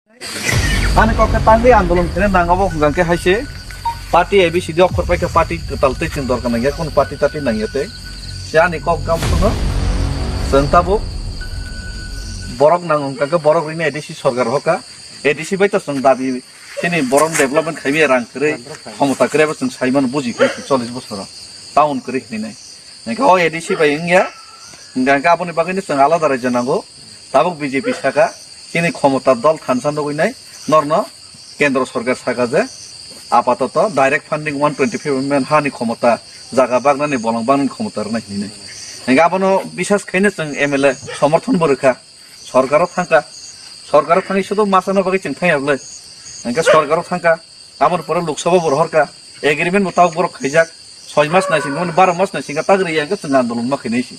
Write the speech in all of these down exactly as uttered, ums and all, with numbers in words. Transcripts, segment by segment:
Ani kok khe tangwi andolon khaina nang abo hwnkha khe hai se party A B C D okhor paikha party kwtal tei chwng dorkar nangya, kunu party tati nangya tei. Se ani kok gam phano chwng tabuk borok nang hwnkha khe borok rini A D C sorkar hoka. A D C bai to chwng dabi chini borok development khaimya rang kwrwi khomota kwrwi abo chwng saimano buji khe chollish bosoro town kwrwi hinwi nai. Hingke o A D C bai wngya, hingke aboni bagwino chwng alada raijyo nango. Tabuk B J P saka, chini khomota dol thansa nugwi nai, norno kendro sorkar saka je, apatoto direct funding one twenty five M M hani khomota, jaga bagnani bolong bagnani khomota rwnai hinwi nai. Hingke abono bisas khaino chwng M L A somorthon bo rwkha, sorkaro thangkha, sorkaro thangwi sudu masano bagwi chwng thangya bwle, hingke sorkaro thangkha. Aboni pore Lok Sabha bo rohorkha, agreement bo tabuk borok khaijak, soi mas nai singkha, mane baro mas nai singkha, tak riya hwnkhe chwng andolon ma khainai se.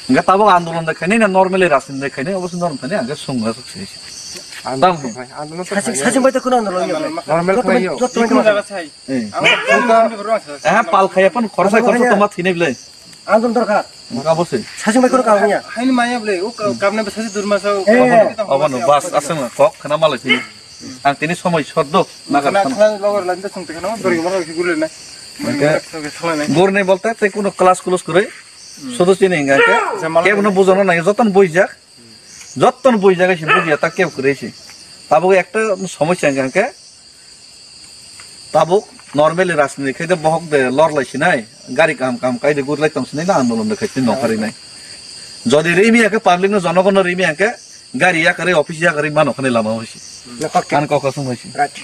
Hwnkhe tabuk andolon de khainai na normally rajniti de khainai, obo se norm thani hwnkhe songma se se. Andolon Tam to khai, andolon to Sachin, khai. Sachin bai to kuno andolon ya. Normal Jotto khai mai, yo. Jotto mai Ikun to jaga sai. Eh. Ang Eh, pal khaya pan khorsa khorsa to ma thinai bwle. Andon dorkar. Wngkha bo se. Sachin bai khoro kang ya. Haini maya ble, o ka-, kamne ba sachi durma sa, Eh. Obo no bas aswng kok khna malai sini. Ang tini somoi soddo nagar Khna, khna. Khna logor lani da sung te khna, dori mara ki gurle na. Oke. Gurne bolte te kuno class close kore. Sodo chini hingga ke. Jamal Ke kuno bujano nai joton boijak. Joton boijak si bujiya ta ke kore si. Tabuk ekta somosya hingga ke. Tabuk normally rajniti khai de bohok de lor lai sinai, gari kaham kaham kai de guri lai tong sinai na andolon de khai tini nongkhari nai. Jodi rimi ya khe public no jonogon no rimi ya khe gari ya kare office ya kare mano khani lama hoisi. Nokak khe. An kok kasung hoisi. Right.